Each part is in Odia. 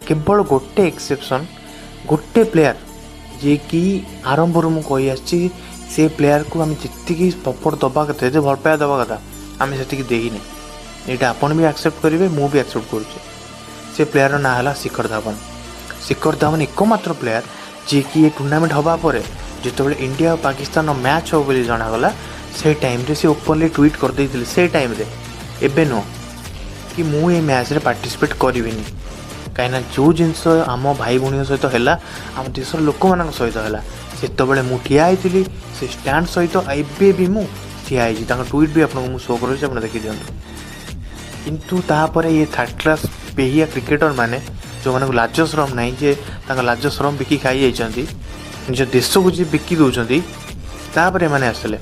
କେବଳ ଗୋଟେ ଏକ୍ସେପସନ୍, ଗୋଟେ ପ୍ଲେୟାର, ଯିଏକି ଆରମ୍ଭରୁ ମୁଁ କହି ଆସିଛି, ସେ ପ୍ଲେୟାରକୁ ଆମେ ଯେତିକି ସପୋର୍ଟ ଦେବା କଥା, ଯେତିକି ଭଲ ପାଇବା ଦେବା କଥା, ଆମେ ସେତିକି ଦେଇନେ। ଏଇଟା ଆପଣ ବି ଆକ୍ସେପ୍ଟ କରିବେ, ମୁଁ ବି ଆକ୍ସେପ୍ଟ କରୁଛି। ସେ ପ୍ଲେୟାରର ନାଁ ହେଲା ଶିଖର ଧାୱନ। ଶିଖର ଧାୱନ ଏକମାତ୍ର ପ୍ଲେୟାର, ଯିଏକି ଏ ଟୁର୍ଣ୍ଣାମେଣ୍ଟ ହେବା ପରେ ଯେତେବେଳେ ଇଣ୍ଡିଆ ଆଉ ପାକିସ୍ତାନର ମ୍ୟାଚ୍ ହେବ ବୋଲି ଜଣାଗଲା, ସେ ଟାଇମ୍ରେ ସେ ଓପନଲି ଟ୍ୱିଟ୍ କରିଦେଇଥିଲେ, ସେ ଟାଇମ୍ରେ, ଏବେ ନୁହଁ, କି ମୁଁ ଏ ମ୍ୟାଚ୍ରେ ପାର୍ଟିସିପେଟ୍ କରିବିନି। କାହିଁକିନା ଯେଉଁ ଜିନିଷ ଆମ ଭାଇ ଭଉଣୀଙ୍କ ସହିତ ହେଲା, ଆମ ଦେଶର ଲୋକମାନଙ୍କ ସହିତ ହେଲା, ସେତେବେଳେ ମୁଁ ଠିଆ ହେଇଥିଲି ସେ ଷ୍ଟାଣ୍ଡ ସହିତ, ଏବେ ବି ମୁଁ ଠିଆ ହେଇଛି। ତାଙ୍କ ଟ୍ୱିଟ୍ ବି ଆପଣଙ୍କୁ ମୁଁ ଶୋ କରୁଛି, ଆପଣ ଦେଖିଦିଅନ୍ତୁ। କିନ୍ତୁ ତାପରେ ଇଏ ଥାର୍ଡ଼ କ୍ଲାସ୍ ବେହିଆ କ୍ରିକେଟର ମାନେ, ଯେଉଁମାନଙ୍କୁ ଲାଜ ସରମ ନାହିଁ, ଯେ ତାଙ୍କ ଲାଜ ସରମ ବିକି ଖାଇଯାଇଛନ୍ତି, ନିଜ ଦେଶକୁ ଯିଏ ବିକି ଦେଉଛନ୍ତି, ତାପରେ ଏମାନେ ଆସିଲେ।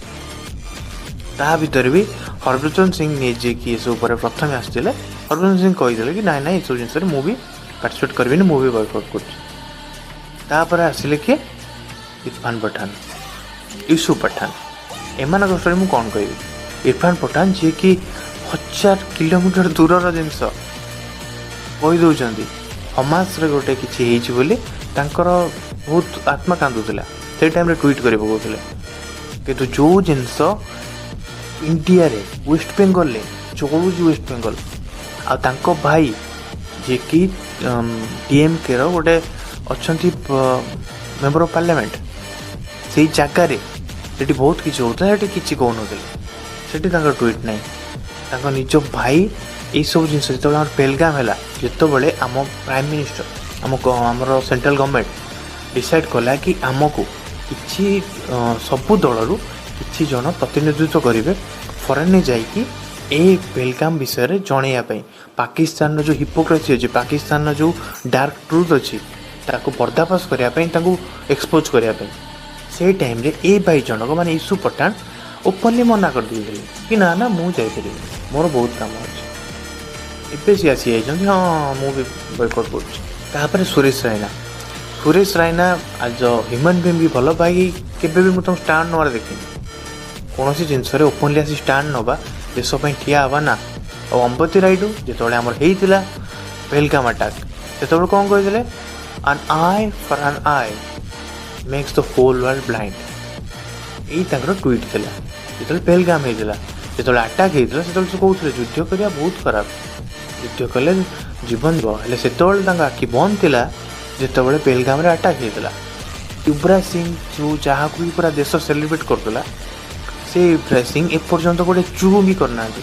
ତା ଭିତରେ ବି ହରଭଜନ ସିଂ ଯିଏକି ଏସବୁ ଉପରେ ପ୍ରଥମେ ଆସିଥିଲେ, ହରଭଜନ ସିଂ କହିଥିଲେ କି ନାଇଁ ନାଇଁ, ଏସବୁ ଜିନିଷରେ ମୁଁ ବି ପାର୍ଟିସିପେଟ୍ କରିବିନି, ମୁଁ ବି ବୟକଟ୍ କରୁଛି। ତାପରେ ଆସିଲେ କିଏ? ଇରଫାନ ପଠାନ, ୟୁସୁଫ ପଠାନ। ଏମାନଙ୍କ ଷ୍ଟୋରି ମୁଁ କ'ଣ କହିବି? ଇରଫାନ ପଠାନ, ଯିଏକି 1000 କିଲୋମିଟର ଦୂରର ଜିନିଷ କହିଦେଉଛନ୍ତି, ହମାସରେ ଗୋଟେ କିଛି ହେଇଛି ବୋଲି ତାଙ୍କର ବହୁତ ଆତ୍ମା କାନ୍ଦୁଥିଲା, ସେଇ ଟାଇମ୍ରେ ଟ୍ୱିଟ୍ କରି ପକାଉଥିଲେ। କିନ୍ତୁ ଯେଉଁ ଜିନିଷ ଇଣ୍ଡିଆରେ, ୱେଷ୍ଟ ବେଙ୍ଗଲରେ ଚଳୁଛି, ୱେଷ୍ଟ ବେଙ୍ଗଲ, ଆଉ ତାଙ୍କ ଭାଇ ଯିଏକି ଡିଏମ୍କେର ଗୋଟେ ଅଛନ୍ତି ମେମ୍ବର ଅଫ୍ ପାର୍ଲାମେଣ୍ଟ, ସେଇ ଜାଗାରେ ସେଠି ବହୁତ କିଛି ହେଉଥିଲା, ସେଠି କିଛି କହୁନଥିଲେ, ସେଠି ତାଙ୍କର ଟ୍ୱିଟ୍ ନାହିଁ। ତାଙ୍କ ନିଜ ଭାଇ ଏଇସବୁ ଜିନିଷ, ଯେତେବେଳେ ଆମର ପେଲଗାମ ହେଲା, ଯେତେବେଳେ ଆମ ପ୍ରାଇମ୍ ମିନିଷ୍ଟର, ଆମର ସେଣ୍ଟ୍ରାଲ ଗଭର୍ଣ୍ଣମେଣ୍ଟ ଡିସାଇଡ଼୍ କଲା କି ଆମକୁ କିଛି ସବୁ ଦଳରୁ କିଛି ଜଣ ପ୍ରତିନିଧିତ୍ୱ କରିବେ ଫରେନ୍ରେ ଯାଇକି ଏ ପେଲଗାମ ବିଷୟରେ ଜଣେଇବା ପାଇଁ, ପାକିସ୍ତାନର ଯେଉଁ ହିପୋକ୍ରେସି ଅଛି, ପାକିସ୍ତାନର ଯେଉଁ ଡାର୍କ ଟ୍ରୁଥ୍ ଅଛି, ତାକୁ ପର୍ଦ୍ଦାଫାଶ କରିବା ପାଇଁ, ତାଙ୍କୁ ଏକ୍ସପୋଜ୍ କରିବା ପାଇଁ, ସେଇ ଟାଇମ୍ରେ ଏ ଭାଇ ଜଣକ, ମାନେ ୟୁସୁଫ ପଠାନ, ଓପନଲି ମନା କରିଦେଇଥିଲେ କି ନା ନା, ମୁଁ ଯାଇପାରିବିନି, ମୋର ବହୁତ କାମ ଅଛି। ଏବେ ସିଏ ଆସି ଯାଇଛନ୍ତି, ହଁ, ମୁଁ ବି ବୟକଟ୍ କରୁଛି। ତାପରେ ସୁରେଶ ରାଇନା। ସୁରେଶ ରାଇନା ଆଜ୍ ଅ ହ୍ୟୁମାନ୍ ବିଙ୍ଗ ବି ଭଲ ଭାଇ। କେବେ ବି ମୁଁ ତାଙ୍କୁ ଷ୍ଟାଣ୍ଡ ନେବାର ଦେଖିନି କୌଣସି ଜିନିଷରେ, ଓପନଲି ଆସି ଷ୍ଟାଣ୍ଡ ନେବା, ଦେଶ ପାଇଁ ଠିଆ ହେବା ନା। ଆଉ ଅମ୍ବତି ରାଇଡୁ, ଯେତେବେଳେ ଆମର ହେଇଥିଲା ପେଲଗାମ ଆଟାକ୍, ସେତେବେଳେ କ'ଣ କହିଥିଲେ? "An eye for an eye makes the whole world blind." ଏଇ ତାଙ୍କର ଟ୍ୱିଟ୍ ଥିଲା। ଯେତେବେଳେ ପେଲଗାମ ହେଇଥିଲା, ଯେତେବେଳେ ଆଟାକ୍ ହେଇଥିଲା, ସେତେବେଳେ ସେ କହୁଥିଲେ ଯୁଦ୍ଧ କରିବା ବହୁତ ଖରାପ, ଯୁଦ୍ଧ କଲେ ଜୀବନ ଯିବ। ହେଲେ ସେତେବେଳେ ତାଙ୍କ ଆଖି ବନ୍ଦ ଥିଲା, ଯେତେବେଳେ ପେଲଗାମରେ ଆଟାକ୍ ହେଇଥିଲା। ୟୁବରାଜ ସିଂ, ଯେଉଁ ଯାହାକୁ ବି ପୁରା ଦେଶ ସେଲିବ୍ରେଟ୍ କରୁଥିଲା, ସେ ୟୁବରାଜ ସିଂ ଏପର୍ଯ୍ୟନ୍ତ ଗୋଟେ ଚୁ ବି କରିନାହାନ୍ତି,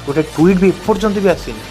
ଗୋଟେ ଟ୍ୱିଟ୍ ବି ଏପର୍ଯ୍ୟନ୍ତ ବି ଆସିନି।